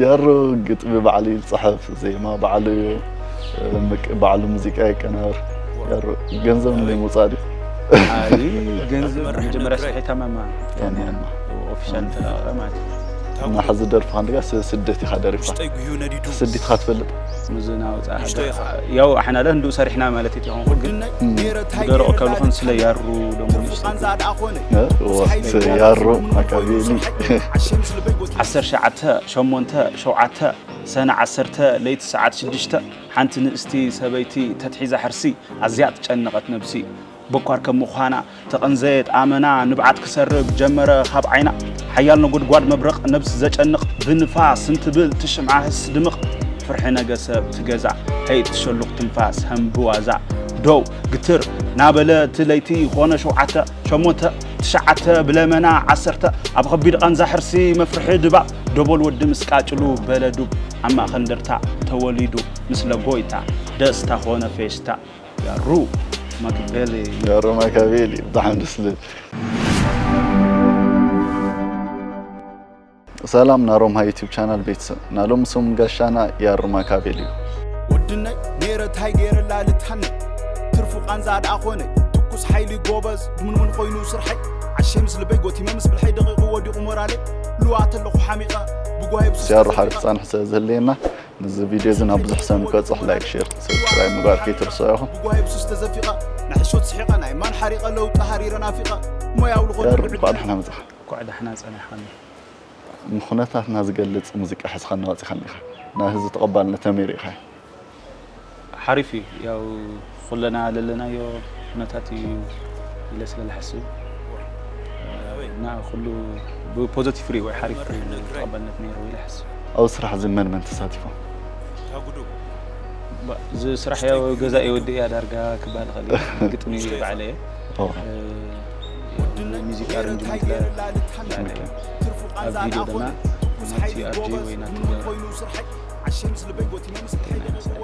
ያሮ ግጥሚ ባዕሉ ይጽሕፍ፣ ዜማ ባዕሉ እዩ፣ ምቅ-፣ ባዕሉ ሙዚቃ የቀናብር። ያሮ ገንዘብ ንዘይ ምውጻእ ድዩ? ኣይ፣ ገንዘብ መጀመርያ ስርሒ ታማማ። ታማማ። ኦፊሻል ተለቀቀ ማለት እዩ። እና ሕዚ ደርፍኻ እንደጋ ስ-፣ ስደት ኢኻ ደሪፍካ። ስደት ኢኻ ትፈልጥ? ምዝና ወፃ ያው ኣሕና ለ እንዱ ሰሪሕና ማለት እዩ። ይኾንኩ ግን ደረቕ ካብ ዝኾን ስለ ያሩ ደሞ ንእሽተይ እ? ወስ-፣ ያሮ ማካቤሊ። ዓሰርተ ሸዓተ ሸሞንተ ሸውዓተ ሰነ ዓሰርተ ለይቲ ሰዓት ሽዱሽተ ሓንቲ ንእስቲ ሰበይቲ ተትሒዛ ሕርሲ ኣዝያ ትጨነቐት ነብሲ። በኳር ከም ምዃና ተቐንዘየት ኣመና ንብዓት ክሰርብ ጀመረ ካብ ዓይና። ሓያል ነጎድጓድ መብረቕ ነብሲ ዘጨንቕ ብንፋስ እንትብል ትሽምዓ ህስ ድምቕ። ፍርሒ ነገሰ ኣብቲ ገዛ ሄይ ትሸሉኽ ትንፋስ ሃም ብዋዛ። ደው ግትር ናበለ እቲ ለይቲ ኾነ ሸውዓተ ሸሞንተ ትሽዓተ ብለመና ዓሰርተ ኣብ ኸቢድ ቓንዛ ሕርሲ መፍርሒ ድባብ ደቦል ወዲ ምስ ቃጭሉ በለ ዱብ ኣብ ማእኸል እንደርታ ተወሊዱ ምስለ ጎይታ ደስታ ኾነ ፌሽታ። ያሩ ማክቤሊ። ያሮ ማካቤሊ ብጣዕሚ ደስ ዝብል። ሰላም ናሮምሃ ዩቲዩብ ቻናል ቤተሰብ፣ ናሎም ስም ጋሻና ያሮ ማካቤሊ እዩ። ወድነይ ነይረ ታይ ገይረላ ልታነ ትርፉ ቃንዛ ደኣ ኮነ ትኩስ ሓይሊ ጎበዝ ድምንምን ኮይኑ ስርሐይ ዓሸይ ምስ ልበይ ጎቲመ ምስ ብልሐይ ደቂቑ ወዲቑ ሞራለይ ልዋት ኣለኹ ሓሚቐ ብጓሂ ብሱስ ያሮ ተዘፊቐ ሓሪፍ ፃንሕ ስለ ዝህልየና፣ ነዚ ቪድዮ እዚ ናብ ብዙሕ ሰብ ንከብፅሕ ላይክ፣ ሼር፣ ሰብስክራይብ ምግባር ከይትርስኦ ኢኹም። ብጓሂ ብሱስ ተዘፊቐ ናይ ሕሾት ስሒቐ ናይ ማን ሓሪቐ ለውጢ ሃሪረ ናፊቐ ሞያው ዝኾነ ያሮ እንኳዕ ደሕና መፃኻ። እንኳዕ ዳሕና ጸናሕኻኒ። ንኩነታትና ዝገልፅ ሙዚቃ ሒዝኻና ወፂኻኒ ኢኻ። ናይ ህዝቢ ተቐባልነት ተመይ ርኢኻዮ? ሓሪፍ እዩ። ያው ኩለና ለለናዮ ኩነታት እዩ ኢለ ስለ ዝሓስብ እና ኩሉ ብፖዘቲቭ ሪእዎ ሓሪፍ ተቐባልነት ነይሩ ኢለ ሓስብ። ኣብ ስራሕ እዚ መን መን ተሳቲፎም? ባ- እዚ ስራሕ ያው ገዛ እየ ወዲ እያ ዳርጋ ክበሃል ይኽእል እዩ። ግጥሚ ባዕለ እየ። ኦ፣ ሙዚቃ ኣረንጅመንት ባዕለ እየ። ኣብ ቪድዮ ድማ ናቲ ኣርጂ ወይ ናቲ ገ-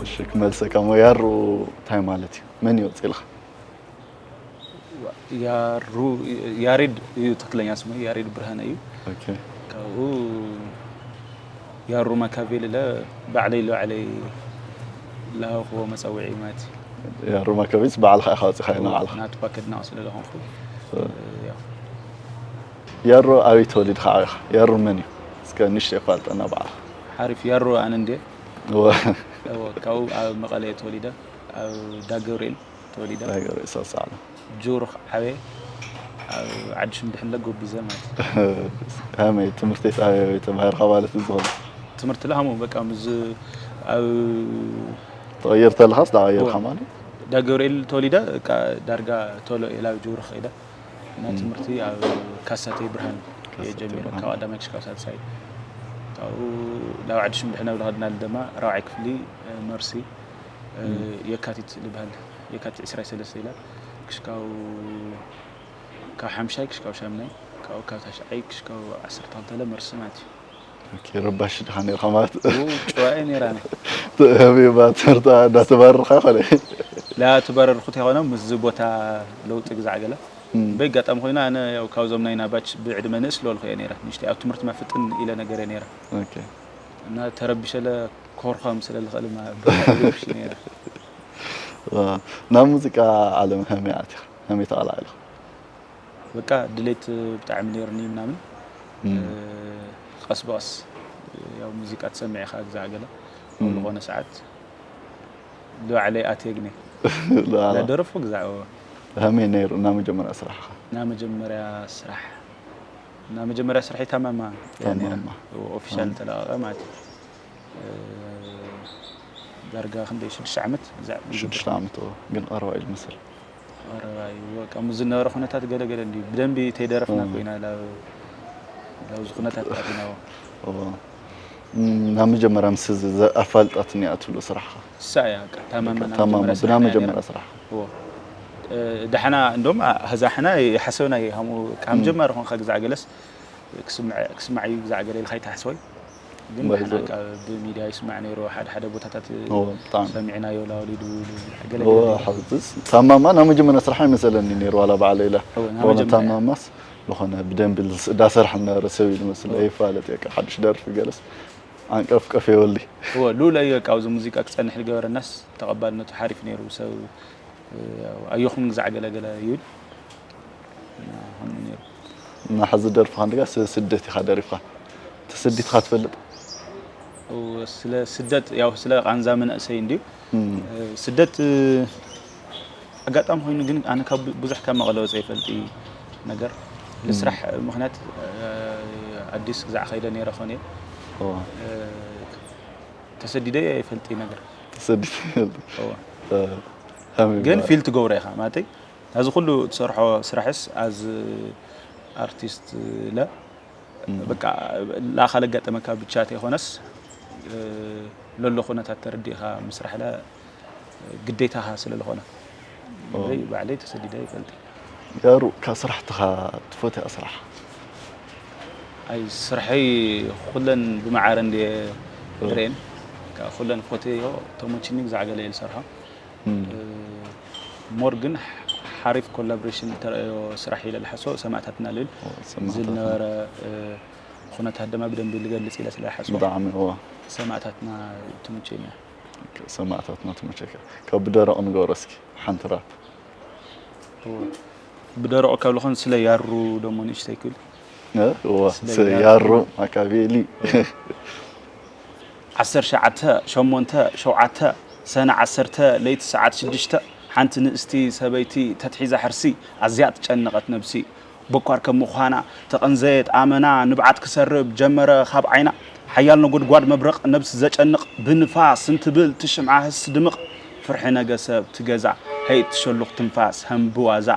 እሺ ክመልሰካ እሞ ያሮ እንታይ ማለት እዩ? መን ይወፅእ ኢልካ? ያሩ ያሬድ እዩ ትክክለኛ ስሙ፣ ያሬድ ብርሃነ እዩ። ኦኬ። ካብኡ ያሩ ማካቬሊ ለ ባዕለይ ለባዕለይ ለሃውክዎ መፀውዒ ማለት እዩ። ያሮ ማካቤሊ በዓልኻ ኢኻ ወፂኻ ኢና በዓልኻ። ናቱ ፓከት ናው ስለ ዝኾንኩ ያው ያሮ ኣበይ ተወሊድካ ዓቢኻ? ያሮ መን እዩ? እስከ ንእሽተይ ኣፋልጠና በዓልኻ። ሓሪፍ ያሩ ኣነ እንዴ እወ። እወ፣ ካብኡ ኣብ መቐለ እየ ተወሊደ፣ ኣብ ዳገብርኤል ተወሊደ። ዳገብርኤል ሳሳዕሎ። ጁሩኽ ዓበየ፣ ኣብ ዓዲ ሽምድሕን ለጎቢዘ ማለት እዩ። ከመይ ትምህርተይስ ኣበይ ኣበይ ተማሂርካ ማለት እዩ ዝኾነ? ትምህርቲ ለሃሙ በቃ ምስ ኣብ ተቐየር ተለኻስ ዳቐየርካ ማለት? ዳገብርኤል ተወሊደ በቃ ዳርጋ ቶሎ እየ ላብ ጁሩኽ ከይደ እና ትምህርቲ ኣብ ካሳቴ ብርሃን እየ ካሳቴ ጀሚረ ብርሃን። ካብ ቀዳማይ ክሽካብ ሳልሳይ ካብኡ ናብ ዓዲ ሽምድሕን ኣብ ዝኸድናሉ ድማ ራብዓይ ክፍሊ መርሲ የካቲት ዝበሃል የካቲት ዕስራ ሰለስተ ኢላ ክሽካው ካብ ሓምሻይ ክሽካው ሻምናይ ካብኡ ካብ ታሽዓይ ክሽካው ዓሰርተ ክልተ ኢለ መርሲ ማለት እዩ። ኦኬ፣ ረባሽ ድኻ ነርካ ማለት? ው ጭዋ እየ ነይራ ኣነ። ተህቢባ ትምህርታ እንዳተባረርካ ኮነ? ላ ተባረርኩት ይኾነ ምስዚ ቦታ ለውጢ ግዛዕ ገለ በጋጣሚ ኮይኑ ኣነ ያው ካብዞም ናይ ናባች ብዕድመ ንእስ ለልኩ እየ ነይረ ንሽቲ ኣብ ትምህርቲ መፍጥን ኢለ ነገር እየ ነይረ ኦኬ። እና ተረቢሸለ ኮርኳም ስለ ልኽእል ማ ብሽ ነይረ ዋ፣ ናብ ሙዚቃ ዓለም ከመይ ኣቲኻ? ከመይ ተቐላቒልካ? በቃ ድሌት ብጣዕሚ ነይርኒ ምናምን ቀስ ብቐስ ያው ሙዚቃ ትሰምዕ ኢኻ ግዛዕ ገለ ኣብ ዝኾነ ሰዓት ልባዕለይ ኣትየግኒ ለዓላ። ደረፍኩ ግዛዕ ከመይ ነይሩ ናብ መጀመርያ ስራሕኻ? ናብ መጀመርያ ስራሕ ናብ መጀመርያ ስራሕ ታማማ እያ ነይራ። ታማማ። ኦፊሻል ተለቐቐ ማለት እዩ። ዳርጋ ክንደይ ሽዱሽተ ዓመት ግዛዕ ሽዱሽተ ዓመት እዎ፣ ግን ቀረባ ኢሉ መሰል። ቀረባ እዩ። በቃ ምስ ዝነበረ ኩነታት ገለገለ እንድዩ ብደንቢ ተይደረፍና ኮይና ላብ ላብዚ ኩነታት ኣቲናዎ። እዎ። እም፣ ናብ መጀመርያ ምስ እዚ ዘ-፣ ኣፋልጣትኒ እያ ትብሎ ስራሕኻ? እሳ እያ በቃ ታማማ ናብ ታማማ መጀመርያ ብናብ ስራሕ እያ መጀመርያ ነይራ። ስራሕኻ? እዎ። እ፣ ዳሕና እንደውም አ-፣ ሀዛ ሕና ይሓሰብና እዩ ሃምኡ ካብ ጀማሪ ኾንካ ግዛዕ ገለስ ክስምዕ ክስማዕ እዩ ግዛዕ ገለ ኢልካ ይተሓስቦ እዩ። ግን ወይ ንሕና ዘ- ካብ ብሚድያ ይስማዕ ነይሩ ሓደ ሓደ ቦታታት እዎ፣ ብጣዕሚ። ሰሚዕናዮ ላወሊዱ ገለ እዎ፣ ገለ ሕዝስ ታማማ ናብ መጀመርያ ስራሕ ይመሰለኒ ነይሩ ዋላ ባዕለ ኢለ እዎ፣ ናብ ኮነ መጀመርያ። ታማማስ ዝኾነ ብደንቢ ዝስ-፣ እንዳሰርሐ ነበረ ሰብ ኢሉ መስለ እዎ። ይፋለጥ እየ ካብ ሓድሽ ደርፊ ገለስ ዓንቀፍቀፍ የወሊ። እወ ሉል ኣዮ ካብ እዚ ሙዚቃ ክጸንሕ ዝገበረናስ ተቐባልነቱ ሓሪፍ ነይሩ። ሰብ ኣዮኹም ግዛዕ ገለገለ ይብል እና ከምኡ ነይሩ። እና ሕዚ ደርፍኻ እንደጋ ስለ ስደት ኢኻ ደሪፍካ። ተሰዲትካ ትፈልጥ? እወ፣ ስለ ስደት ያው ስለ ቃንዛ መናእሰይ እንድዩ። ስደት ኣጋጣሚ ኮይኑ ግን ኣነ ካብ ብዙሕ ካብ መቐለ ወፀ ይፈልጥ እዩ ነገር ልስራሕ ምክንያት ኣዲስ ግዛዕ ከይደ ነይረ ኾነ ኦ፣ ተሰዲደ ይፈልጥ እዩ ነገር ተሰዲት እወ። ሃሚ ግን ፊል ትገብሮ ኢኻ ማለተይ ነዚ ኩሉ ትሰርሖ ስራሕስ ኣዝ ኣርቲስት ለ በቃ ለኣኻ ለጋጠመካ ብቻ ተይኮነስ ለሎ ኩነታት ተረዲእኻ ምስራሕ ለ ግዴታኻ ስለ ዝኾነ ባዕለይ ተሰዲደ ይፈልጥ ያሩ ካብ ስራሕትኻ ትፈትያ ስራሕ ኣይ ስርሐይ ኩለን ብመዓረ እንድየ ዝርእየን ኩለን ፈትዮ ተሞችኒ ብዛዕገለ እየ ዝሰርሖ ሞር ግን ሓሪፍ ኮላቦሬሽን ዝተረኣዮ ስራሕ ኢለ ዝሓስቦ ሰማእታትና ልብል እዚ ዝነበረ ኩነታት ድማ ብደንቢ ዝገልፅ ኢለ ስለ ዝሓስቦ ብጣዕሚ እዋ ሰማእታትና ትምቸኛ ሰማእታትና ትመቸካ ካብ ብደረቕ ንገሮ እስኪ ሓንቲ ራፕ ብደረቑ ካብ ዝኾን ስለ ያሩ ደሞ ንእሽተይ ክብል እዋ ያሩ ማካቤሊ ዓሰርተ ሸሞንተ ሸውዓተ ሰነ ዓሰርተ ለይቲ ሰዓት ሽዱሽተ ሓንቲ ንእስቲ ሰበይቲ ተትሒዛ ሕርሲ ኣዝያ ትጨነቐት ነብሲ በኳር ከም ምዃና ተቐንዘየት ኣመና ንብዓት ክሰርብ ጀመረ ካብ ዓይና ሓያል ነጎድጓድ መብረቕ ነብሲ ዘጨንቕ ብንፋስ እንትብል ትሽምዓ ህስ ድምቕ ፍርሒ ነገ ሰብ ትገዛ ሀይ ትሸሉኽ ትንፋስ ሃምብዋዛ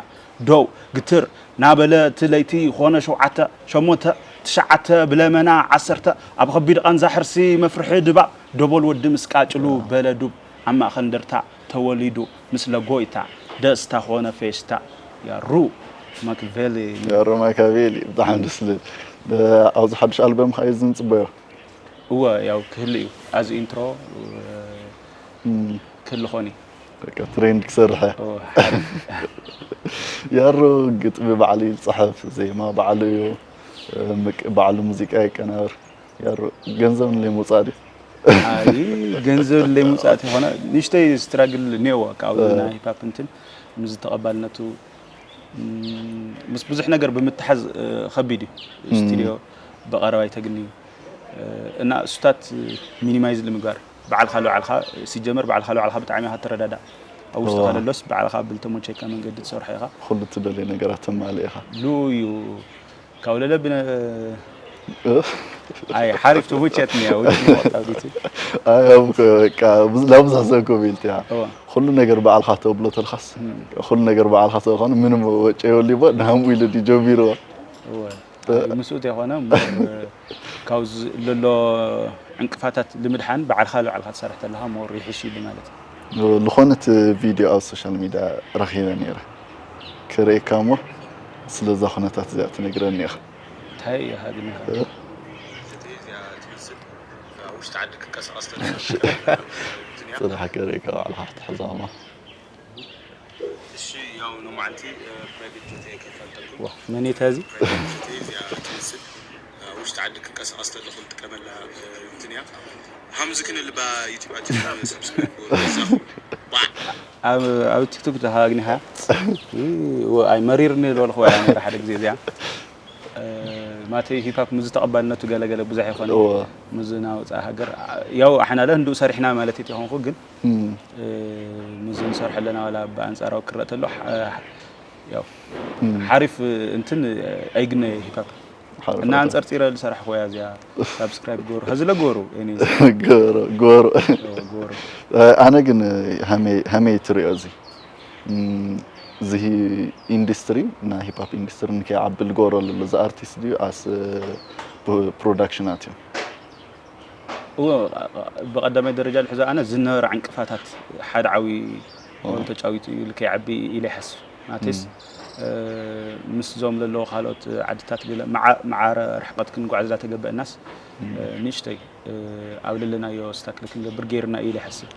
ደው ግትር ናበለ እቲ ለይቲ ኾነ ሸውዓተ ሸሞንተ ትሽዓተ ብለመና ዓሰርተ ኣብ ኸቢድ ቐንዛ ሕርሲ መፍርሒ ድባብ ዶቦል ወዲ ምስ ቃጭሉ በለ ዱብ ኣብ ማእኸል እንደርታ ተወሊዱ ምስ ለጎይታ ደስታ ኾነ ፌሽታ ያሩ ማክቬሊ ያሩ ማካቤሊ ብጣዕሚ ደስ ዝብል ኣብዚ ሓዱሽ ኣልበም ከኣ እዩ ዝንጽበዮ እወ ያው ክህሉ እዩ ኣዚ ኢንትሮ ክህሉ ኾኒ በቃ ትሬንድ ክሰርሐ ያሮ ግጥሚ ባዕሉ ይፅሕፍ ዜማ ባዕሉ እዩ ባዕሉ ሙዚቃ የቀናብር ያሮ ገንዘብ ንለይ ምውፃእ ድዩ ኣይ ገንዘብ ለይ ምውፃእ ተኾነ ንእሽተይ ስትራግል እኒአዎ ካብ ናይ ሂፓፕ እንትን ምስ ተቐባልነቱ ምስ ብዙሕ ነገር ብምትሓዝ ከቢድ እዩ ስቱድዮ ብቐረባ ይተግኒ እና እሱታት ሚኒማይዝ ንምግባር ባዕልኻ ልባዕልኻ ሲጀመር ባዕልኻ ልባዕልኻ ብጣዕሚ ኢኻ ትረዳዳእ ኣብ ውሽጥኻ ለሎስ ባዕልኻ ብልተመቸካ መንገዲ ትሰርሖ ኢኻ ኩሉ ትደልዮ ነገራት ተማልእ ኢኻ ሉ እዩ ካብ ለለ ብነ ኣይ ሓሪፍ ተመቸትኒ እያ ውጭ ወጣ ዲቲ ኣይ ኣብ በቃ ላብዛ ሰብ ኮሜንት ያ ኩሉ ነገር ባዕልኻ ተብሎ ተልኻስ ኩሉ ነገር ባዕልኻ ተኾነ ምንም ወጨ የብሉ ይቦ ንሃምኡ ኢሉ ድዩ ጀሚርዎ ምስኡ ተይኮነ ካብ ለሎ ዕንቅፋታት ንምድሓን ባዕልኻ ልባዕልካ ትሰርሕ ተለኻ ሞር ይሕሽ ኢሉ ማለት እዩ ዝኾነት ቪድዮ ኣብ ሶሻል ሚድያ ረኺበ ነይረ ክርእየካ እሞ ስለዛ ኩነታት እዚኣ ትነግረኒ ኢኻ እንታይ ሃግኒ ውሽጢ ዓዲ ክቀሳቀስ ጽናሕ ክርእየካ ባዕልኻ ክትሕዛ እሞ እሺ ያው ነው ማዓንቲ ፕራይቬት ጀት ከይፈልጠኩም መን እዩ ተዚ ትመስል ውሽጢ ዓዲ ክንቀሳቀስ ተለኹ ንጥቀመላ እንትን እያ ሃምዚ ክንልባ ዩቲዩባችን ሰብስክራይብ ኣብ ኣብ ቲክቶክ ደሃግኒኻ ኣይ መሪርኒ ዝበልኹ እያ ነራ ሓደ ግዜ እዚኣ ማተይ ሂፓፕ ምዝ ተቐባልነቱ ገለገለ ብዙሕ ይኾነ ምዝ ናውፃ ሃገር ያው ኣሕናለ ህንዱ ሰሪሕና ማለት ይኾንኩ ግን ምዝ ንሰርሐለና ዋላ ብኣንፃራዊ ክረአ ተሎ ያው ሓሪፍ እንትን ኣይግነ ሂፓፕ እና ኣንፀርፂረ ዝሰራሕኩ እያ እዚኣ ሳብስክራይብ ገሩ ሀዚ ለገሩ ገሩ ገሩ ኣነ ግን ሃመይ ትሪኦ እዚ እዚ ኢንዱስትሪ ናይ ሂፓፕ ኢንዱስትሪ ንከይዓቢ ዝገብሮ ዘሎ እዚ ኣርቲስት ድዩ ኣስ ፕሮዳክሽናት እዩ እዎ ብቐዳማይ ደረጃ ልሕዞ ኣነ ዝነበረ ዕንቅፋታት ሓደ ዓብዪ ሮል ተጫዊቱ እዩ ልከይዓቢ ኢለ ይሓስብ ማለትስ ምስዞም ዘለዉ ካልኦት ዓድታት ገለ መዓረ ርሕቐት ክንጓዓዝ ላተገበአናስ ንእሽተይ ኣብ ለለናዮ ስታክል ክንገብር ገይርና እዩ ኢለ ይሓስብ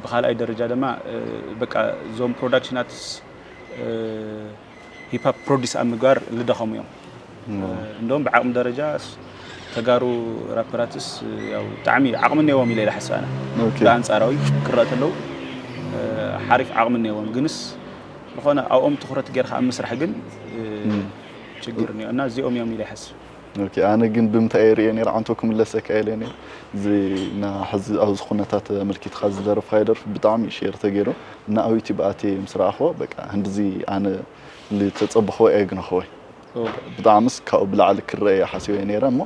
ብካልኣይ ደረጃ ድማ በቃ እዞም ፕሮዳክሽናትስ ሂፓፕ ፕሮዲስ ኣብ ምግባር ልደኸሙ እዮም እንደውም ብዓቕሚ ደረጃ ተጋሩ ራፐራትስ ያው ብጣዕሚ ዓቕሚ እኒአዎም ኢለ ኢለ ሓስብ ኣነ። ኦኬ። ብኣንጻራዊ ክረአ ተለው ሓሪፍ ዓቕሚ እኒአዎም፣ ግንስ ዝኾነ ኣብኦም ትኹረት ጌርካ ኣብ ምስራሕ ግን ችግር እኒኦ እና እዚኦም እዮም ኢለ ይሓስብ። ኦኬ፣ ኣነ ግን ብምንታይ እየ ርእየ ነይረ ዓንቶ ክምለሰካ ኢለ ነይረ። እዚ ና ሕዚ ኣብዚ ኩነታት ኣመልኪትካ ዝደረፍካዮ ደርፊ ብጣዕሚ ሼር ተገይሩ እና ኣብ ዩቲብ ኣትየ ምስ ረኣኽዎ በቃ ህንድዚ ኣነ ልተጸበኽዎ እየ ግንኽወይ። ብጣዕምስ ካብኡ ብላዕሊ ክረአ እየ ሓሲበ ነይረ እሞ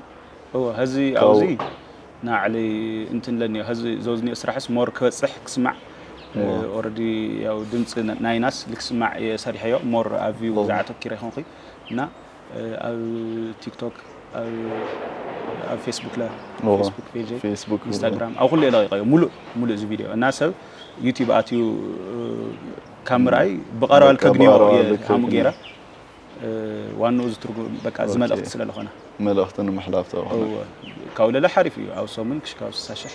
እወ ሀዚ ኣብዚ ናዕሊ እንትን ለኒዮ ሀዚ ዘውዝኒዮ ስራሕስ ሞር ክበፅሕ ክስማዕ ኦረዲ ያው ድምፂ ናይናስ ልክስማዕ የሰሪሐዮ ሞር ኣብ ቪው ዝዓተኪረ ይኾንኩ እና ኣብ ቲክቶክ ኣብ ፌስቡክ ለ ፌስቡክ ፔጅ ፌስቡክ ኢንስታግራም ኣብ ኩሉ ለቂቀዮ ሙሉእ ሙሉእ እዚ ቪድዮ እና ሰብ ዩቲብ ኣትዩ ካብ ምርኣይ ብቀረባ ልከግንዮ ብቐረባ የሃሙ ልከግንዮ። ገይረ ዋንኡ እዚ ትርጉም በቃ እዚ መልእኽቲ ስለ ዝኾነ መልእኽቲ ንምሕላፍ ተባህለ እወ ካብኡ ለለ ሓሪፍ እዩ ኣብ ሰሙን ክሽካብ ስሳ ሽሕ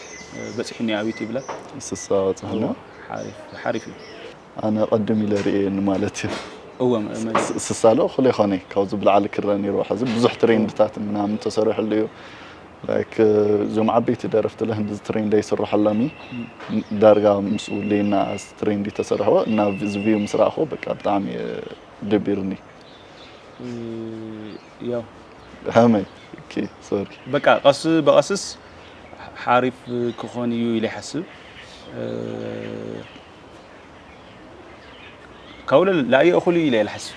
በፂሑ እኒኦ ኣብ ዩቲብ ለ ስሳ በፅሕና ሓሪፍ ሓሪፍ እዩ ኣነ ቀድም ኢለ ርእየኒ ማለት እዩ እወ ስ- ስሳ ለ እኹል ይኾነ ካብዚ ብላዕሊ ክረአ ነይርዎ ሕዚ ብዙሕ ትሬንድታት ምናምን ተሰሪሕሉ እዩ ላይክ እዞም ዓበይቲ ደረፍቲ ለ ህንዲ ትሬንድ ኣይስርሐሎም እዩ ዳርጋ ምስ ውሌና ትሬንድ ተሰርሕዎ እና እዚ ቪው ምስ ረኣኽዎ በቃ ብጣዕሚ ደቢርኒ ያው ሃመይ ኦኬ ሶሪ በቃ ቀስ በቀስስ ሓሪፍ ክኾን እዩ ኢለ ይሓስብ ካብኡ ላየ እኹል እዩ ኢለ ይሓስብ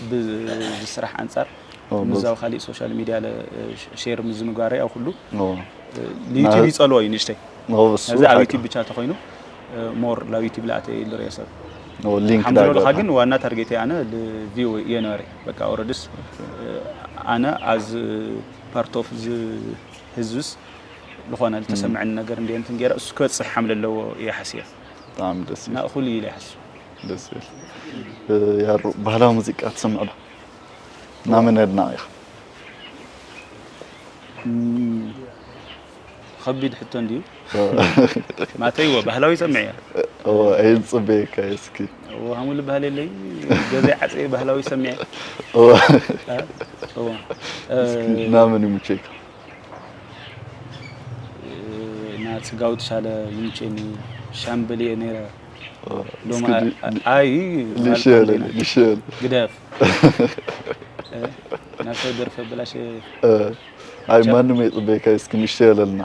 ብዝስራሕ ኣንፃር ምዛው ካሊእ ሶሻል ሚድያ ሼር ምዝንጋረ ያው ኩሉ ዩቲብ ይፀልዎ እዩ ንእሽተይ እዚ ኣብ ዩቲብ ብቻ ተኮይኑ ሞር ላብ ዩቲብ ላኣተ ይልርዮ ሰብ ሊንክ ሓምዝሎልካ ግን ዋና ታርጌት ኣነ ቪው እየ ነበረ በቃ ኦረድስ ኣነ ኣዝ ፓርት ኦፍ ህዝብስ ዝኾነ ዝተሰምዐኒ ነገር እንደ እንትን ገይረ እሱ ክበፅሕ ሓምለ ኣለዎ እየ ሓስየ ብጣዕሚ ደስ እና እኹል እዩ ኢለ ይሓስብ ደስ ይብል ያሩ ባህላዊ ሙዚቃ ትሰምዕ ዶ ናመን ኣድናቂ ኢኻ ከቢድ ሕቶ እንድዩ ማተይዎ ባህላዊ ሰምዕ እያ ኣይፅበየካ እስኪ ሃሙ ልበሃል የለይ ገዛ ዓፀየ ባህላዊ ሰምዕ ናመን ይምቸይካ ና ፅጋው ትሻለ ይምቸኒ ሻምበል እየ ነይረ እስኪ ኣይ ልሸለ ልሸለ ግደፍ ናሰብ ደርፈ ብላሽ ኣይ ማንም የፅበየካ እስኪ ምሸለልና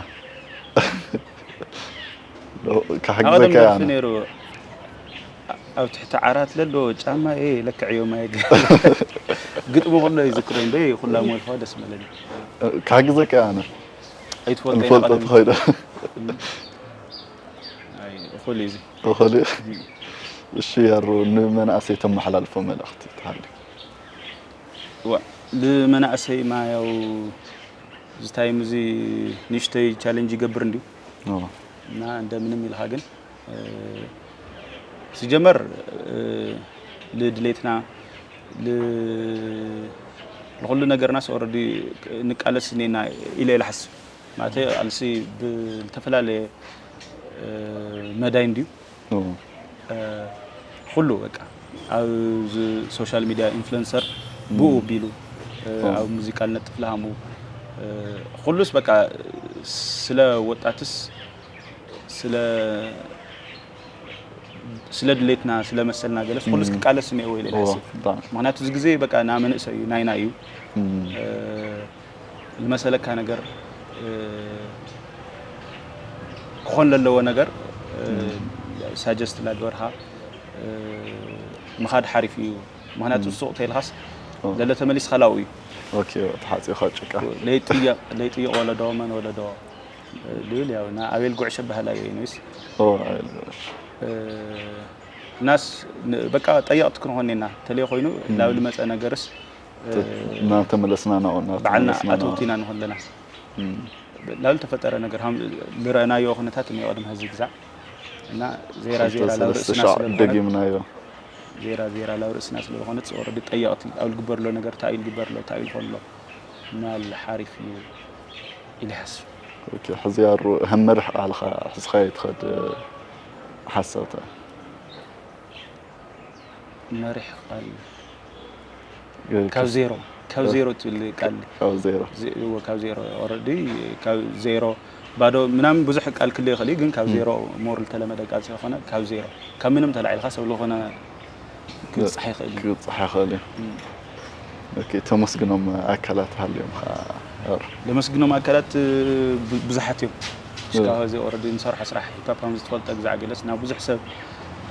ካሕግዘካ ኣቐደም ደርፊ ነይሩ ኣብ ትሕቲ ዓራት ለሎ ጫማ እየ ለክዕዮ ማየ ግጥሚ ኩሎ ይዝክሮ እንደ ኩላ ሞልፋ ደስ መለኒ ካሕግዘካ ኣነ ኣይትፈልጦ ንፈልጦ ትኸይዶ እኹል እዩ እኹል እሺ ያሩ ንመናእሰይ ተመሓላልፎ መልእኽቲ ትሃሉ ንመናእሰይ ማያው ዝታይም እዚ ንሽተይ ቻሌንጅ ይገብር እንዲዩ እና እንደምንም ኢልካ ግን ሲጀመር ልድሌትና ንኩሉ ነገርናስ ኦረዲ ንቃለስ ኔና ኢለ ኢለ ሓስብ ማለት ቃልሲ ብዝተፈላለየ መዳይ እንድዩ ኩሉ በቃ ኣብ ሶሻል ሚድያ ኢንፍሉንሰር ብኡ ቢሉ ኣብ ሙዚቃ ልነጥፍ ልሃሙ ኩሉስ በቃ ስለ ወጣትስ ስለ ስለ ድሌትና ስለ መሰልና ገለስ ኩሉስ ክቃለስ እኒኦ ወይ ሌላ ምክንያቱ እዚ ግዜ በቃ ና መንእሰ እዩ ናይና እዩ ዝመሰለካ ነገር ክኾን ለለዎ ነገር ሳጀስት ላግበርካ ምኻድ ሓሪፍ እዩ ምክንያቱ ዝሱቕ ተይልካስ ለለ ተመሊስካ ላው እዩ ተሓፂኻ ጭቃ ለይጥየቕ ወለዶ መን ወለዶ ልብል ያው ና ኣቤል ጉዕሸ በሃላ እዩ ኒስ ናስ በቃ ጠየቕቲ ክንኾን ኔና ተለየ ኮይኑ ናብ ልመፀ ነገርስ እናተመለስና ናው ባዕልና ኣተውቲና ንኾን ኣለና ናብ ዝተፈጠረ ነገር ዝረአናዮ ኩነታት እኒኦ ቅድሚ ሕዚ ግዛዕ እና ዜራ ዜራ ናብ ርእስና ስለዝኾነት ደጊምናዮ ዜራ ዜራ ናብ ርእስና ስለዝኾነት ኦረዲ ጠየቕቲ ኣብ ዝግበር ኣሎ ነገር እንታይ እዩ ዝግበር ኣሎ እንታይ እዩ ዝኾን ኣሎ ምናል ሓሪፍ እዩ ኢለ ይሓስብ ሕዚ ያሩ ከም መርሕ ቃልኻ ሕዝኻዮ ትኸድ ሓሳብታ መሪሕ ቃል ካብ ዜሮ ካብ ዜሮ ትብል ቃል ካብ ዜሮ ዜ- እዎ፣ ካብ ዜሮ ኦረዲ ካብ ዜሮ ባዶ ምናምን ብዙሕ ቃል ክልእ ይኽእል እዩ፣ ግን ካብ ዜሮ ሞር ዝተለመደ ቃል ስለኾነ ካብ ዜሮ ካብ ምንም ተላዒልካ ሰብ ዝኾነ ክብፅሕ ይኽእል እዩ። ክብፅሕ ይኽእል እዩ። ኦኬ፣ ተመስግኖም ኣካላት ሃልዮም ከዓ ር ለመስግኖም ኣካላት ብ- ብዙሓት እዮም። እስካብ እዚ ኦረዲ ንሰርሖ ስራሕ ሂፓፕ ከም ዝተፈልጠ ግዛዕ ገለስ ናብ ብዙሕ ሰብ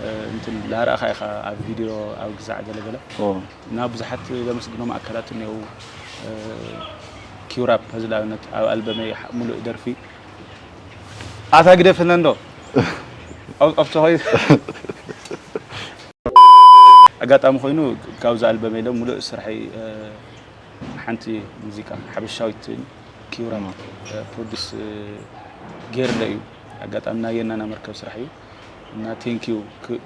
እ፣ እንትን ላርኣኻ ኢኻ ኣብ ቪድዮ ኣብ ግዛዕ ገለገለ ኦ፣ እና ብዙሓት ለመስግኖም ኣካላት እኒው ኪውራፕ ህዚ ንኣብነት ኣብ ኣልበመይ ሓ- ሙሉእ ደርፊ ኣታ ግደፍነ እንዶ ኣብቲ ኾይ ኣጋጣሚ ኮይኑ ካብዚ ኣልበመይ ለ ሙሉእ ስርሐይ እ፣ ሓንቲ ሙዚቃ ሓበሻዊት ኪውራፕ እ፣ ፕሮዲስ እ፣ ገይርለ እዩ። ኣጋጣሚ ናይ የናና መርከብ ስራሕ እዩ እና ቴንኪዩ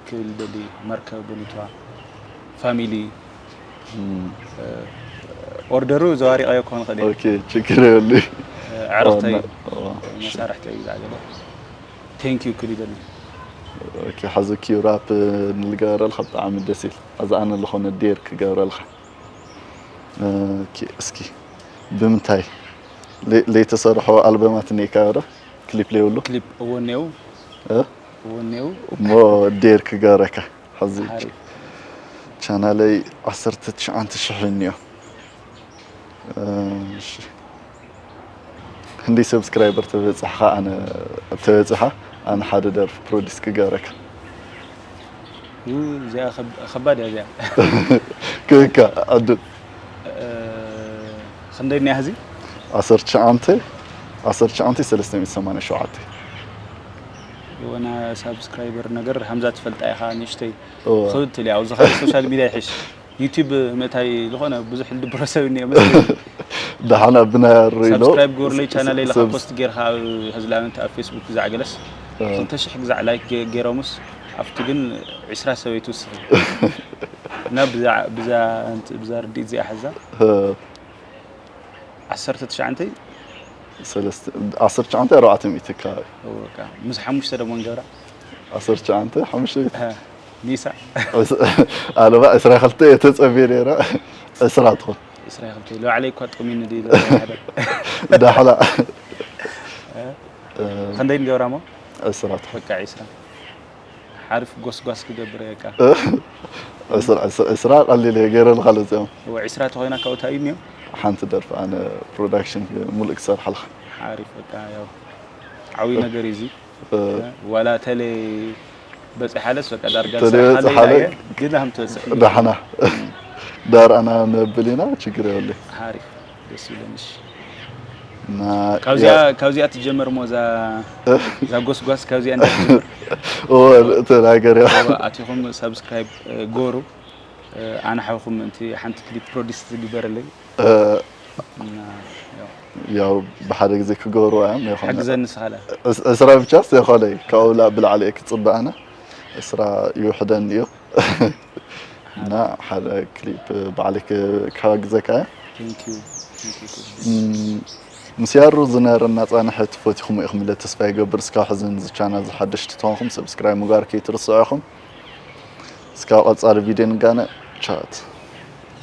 ክብል ደሊ መርከብ ብሉቷ ፋሚሊ ኦርደሩ ዘዋሪቐዮ ክኾን ይኽእል እዩ። ኦኬ፣ ችግር የብሉ። ኣዕርኽተይ ዋና- ዋ- መሳርሕተይ ግዛዕ ገለ ቴንኪዩ ክብል ይደሊ። ኦኬ፣ ሓዚ ኪውራፕ ንልገበረልካ ብጣዕሚ ደስ ይብል። ኣዚ ኣነ ዝኾነ ዴር ክገብረልካ። ኦኬ፣ እስኪ ብምንታይ ለይ- ለይተሰርሖ ኣልበማት እኒኤካ ዶ? ክሊፕ ለይብሉ? ክሊፕ እዎ እኔው እ? እዎ እኔው እሞ ዴር ክገብረካ። ሓዚ ሓሪ ቻናለይ ዓሰርተ ትሽዓተ ሽሕ እኒኦ። እ፣ እሺ። ክንደይ ሰብስክራይበር ተበፅሕኻ ኣነ ተበፅሓ ኣነ ሓደ ደርፊ ፕሮዲስ ክገብረካ። ዩ እዚኣ ከብ- ከባድ እያ እዚኣ ክካ ዕድል እ፣ ክንደይ እኒያ ህዚ ዓሰርተ ትሽዓተ ዓሰርተ ትሽዓተ ሰለስተ ሚእቲ ሰማንያ ሸውዓተ የሆነ ሳብስክራይበር ነገር ሃምዛ ትፈልጣ ኢኻ ንእሽተይ እወ። ክብል ትል ኣብዚ ካልእ ሶሻል ሚድያ ይሕሽ ዩቲብ ምእታይ ዝኾነ ብዙሕ ልድብሮ ሰብ እኒኦ መስለኒ ደሓና ብናይ ኣረይ ሎ ሳብስክራይብ ግበሩለይ ቻናለይ ለካ ሰብ- ፖስት ጌርካ ኣብ ህዝላመንት ኣብ ፌስቡክ ግዛዕ ገለስ እ። ክልተ ሽሕ ግዛዕ ላይክ ገ- ገይሮምስ ኣብቲ ግን ዕስራ ሰበይቱ ውስኺ እና ብዛ- ብዛ እንት- ብዛ ርድኢት እዚኣ ሕዛ እ፣ ዓሰርተ ትሽዓተ ሰለስተ ዓሰርተ ትሽዓተ ኣርባዕተ ሚእቲ ከባቢ እወ፣ በቃ ምስ ሓሙሽተ ደሞ ንገብራ ዓሰርተ ትሽዓተ ሓሙሽተ ሚእቲ እ፣ ኒሳ ኣለባ ዕስራ ክልተ እየ ተፀብየ ነይረ ዕስራ ትኾን ዕስራ ክልተ ለባዕለይ እኳ ጠሚኒ ድዩ ዳሕላ ክንደይ ንገብራ ሞ ዕስራ ትኾን በቃ ዕስራ ሓሪፍ ጎስጓስ ክገብር እየ በቃ ዕስራ ዕስራ- ዕስራ ቀሊል እየ ገይረ ልካ ለፅኦም እወ ዕስራ ተኾይና ካብኡ እንታይ እዩ እኒኦ ሓንቲ ደርፊ ኣነ ፕሮዳክሽን ሙሉእ ክሰርሓልካ ሓሪፍ በቃ ያው ዓብዪ ነገር እዩ እዚ ዋላ ተለይ በፂሓለስ በቃ ዳርጋ ተለይ ስራሕ በፂሓለ ሃለይ ግን ሃም ትበፅሕ እዩ። ዳሕና ዳር ኣና ነብል ኢና ችግር የብለ ሓሪፍ ደስ ይብለንሽ እና ካብዚኣ ካብዚኣ ትጀመር ሞ እዛ እዛ ጎስጓስ ካብዚኣ እንዳትጀምር ተናገር ኣቲኹም ሳብስክራይብ ጎሩ ኣነ ሓውኹም ምእንቲ ሓንቲ ክሊፕ ፕሮዲስ ትግበረለይ እና ያው ያው ብሓደ ግዜ ክገብርዋ እዮም ይኹን ሓግዘኒ ስኻለ ዕስ- ዕስራ ብቻስ የኾነይ ካብኡ ላ ብላዕሊ እየ ክፅበ ኣነ ዕስራ ይውሕደኒ እዩ እና ሓደ ክሊፕ ባዕለይ ክ- ክሕግዘካ እየ ቴንኪዩ ም፣ ምስ ያሩ ዝነበረና ፃንሒት ፈቲኹም ኢኹም ኢለ ተስፋ ይገብር እስካብ ሕዚ ንዚ ቻናል ዝሓደሽቲ ተኾንኩም ሰብስክራይብ ምግባር ከይትርስዑ ኢኹም እስካብ ቀፃሊ ቪድዮ ንጋነ ቻት